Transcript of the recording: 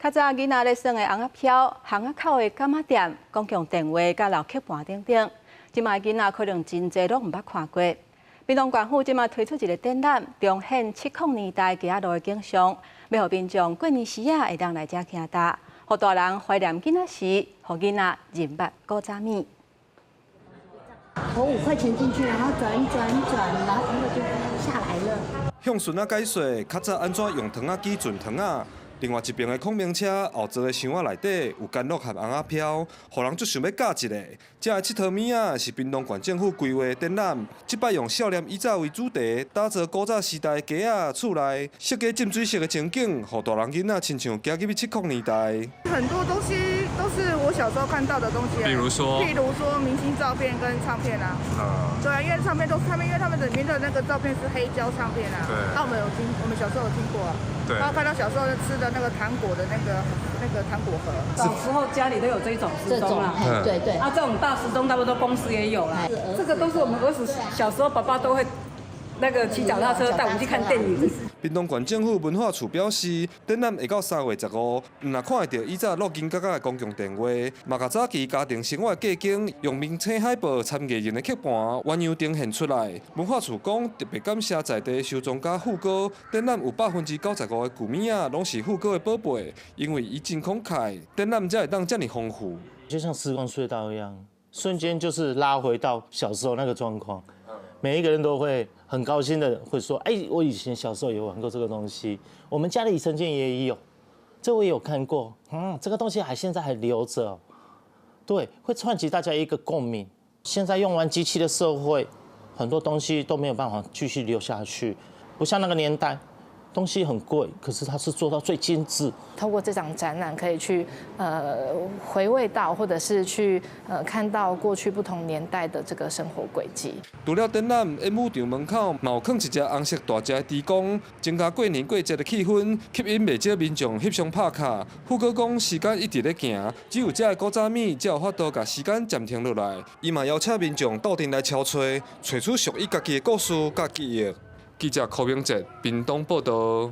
較早囡仔咧耍的尪仔飄、巷仔口的柑仔店、公共電話佮老曲盤等等，這馬囡仔可能真濟攏毋捌看過。屏東縣府這馬推出一个展覽，重現七零年代街仔路的景象，欲予民眾過年時仔會當來遮行踏，予大人懷念囡仔時，予囡仔認捌古早物。投5塊錢進去，然後轉轉轉，然後那個就下來了。向孫仔解說，較早按怎用糖仔機轉糖仔。另外一爿的孔明車後座的箱仔內底有干樂和尪仔飄，予人足想欲佮一下。這个𨑨迌物仔是屏東縣政府規劃的展覽，這擺用少年以早為主題，打造古早時代街仔厝內設計浸水式的情景，予大人囡仔親像行入去七零年代。很多東西都是我小時候看到的東西，比如說，譬如說明星照片跟唱片啊。對啊，因為唱片都是他們，因為他們裡面的那個照片是黑膠唱片啊。那我們有聽，我們小時候有聽過啊。然後看到小時候吃的那個糖果的那個糖果盒。小時候家裡都有這種時鐘啦。對對。啊，這種大時鐘差不多公司也有啦。這個都是我們兒時小時候，爸爸都會那個騎腳踏車帶我們去看電影。屏東縣政府文化處表示，展覽會到3月15，毋但看會著以早錄音格仔的公共電話，嘛共早期家庭生活的過景，用明星海報參藝人的曲盤原樣呈現出來。文化處講，特別感謝在地收藏家富哥，展覽有95%的舊物仔攏是富哥的寶貝，因為伊真慷慨，展覽才會當遮爾豐富。就像時光隧道一樣，瞬間就是拉回到小時候那個狀況。每一個人都會很高興的會說：“哎，我以前小時候有玩過這個東西，我們家裡曾經也有，這我也有看過，這個東西還現在還留着。”對，會串起大家一個共鳴。現在用完機器的社會，很多東西都沒有辦法繼續留下去，不像那個年代，東西很貴，可是它是做到最精緻。透過這場展覽，可以去回味到，或者是去看到過去不同年代的這個生活軌跡。除了展覽，演武場門口嘛有囥一隻紅色大隻的豬公，增加過年過節的氣氛，吸引袂少民眾翕相拍卡。富哥講，時間一直咧行，只有這个古早物才有法度共時間暫停落來。伊嘛邀請民眾鬥陣來敲揣，揣出屬於家己的故事佮記憶。記者柯明哲，屏東報導。